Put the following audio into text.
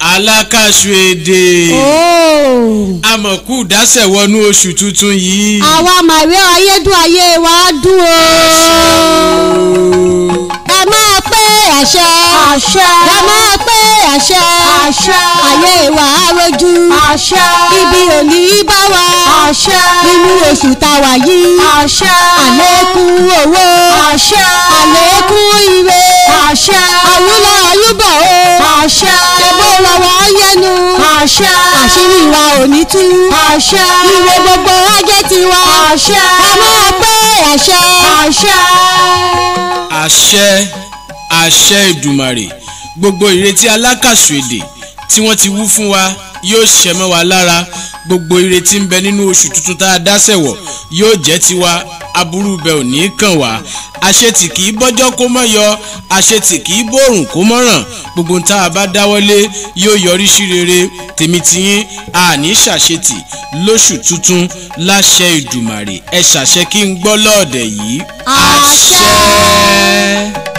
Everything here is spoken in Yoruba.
Alákàṣù èdè. Àmọ̀kù dásẹ̀ wọnú oṣù tuntun yìí. Àwa màwé ayédùn ayé wa dùn o. Ẹ máa pé àṣẹ. Àṣẹ. Ẹ máa pé àṣẹ. Àṣẹ. Ayé wa rojú. Àṣẹ. Ibi ò ní bá wa. Àṣẹ. Nínú oṣù táwa yìí. Àṣẹ. Àlékún owó. Àṣẹ. Àlékún ire. Àṣẹ. Àwùlọ àyùbọ̀ o. Àṣẹ. Ṣèbó lọ́wọ́ yẹnu. Àṣẹ. Àṣírí wa ò ní tú. Àṣẹ. Ire gbogbo ajé tiwa. Àṣẹ. A máa pé àṣẹ. Àṣẹ. Àṣẹ, àṣẹ Èdùmàrè. Gbogbo ìrètí alákàṣù èdè tí wọ́n ti wú fún wa yóò ṣẹ mọ́ wa lára. Gbogbo ìrètí ń bẹ nínú oṣù tuntun tá a dáṣẹ̀ wọ̀ yóò jẹ́ tiwa. Aburú bẹ ò ní kàn wá. Àṣetì kì í bọ́jọ́ kó mọ́ yọ, àṣetì kì í bòrùn kó mọ́ ràn. Gbogbo ohun tá a bá dáwọ́lé yóò yọrí sí rere. Tèmi tiyín àní ṣàṣetì lóṣù tuntun láṣẹ Èdùmàrè. Ẹ ṣàṣẹ kí n gbọ́ lọ́ọ̀dẹ̀ yìí. Àṣẹ. Àṣẹ.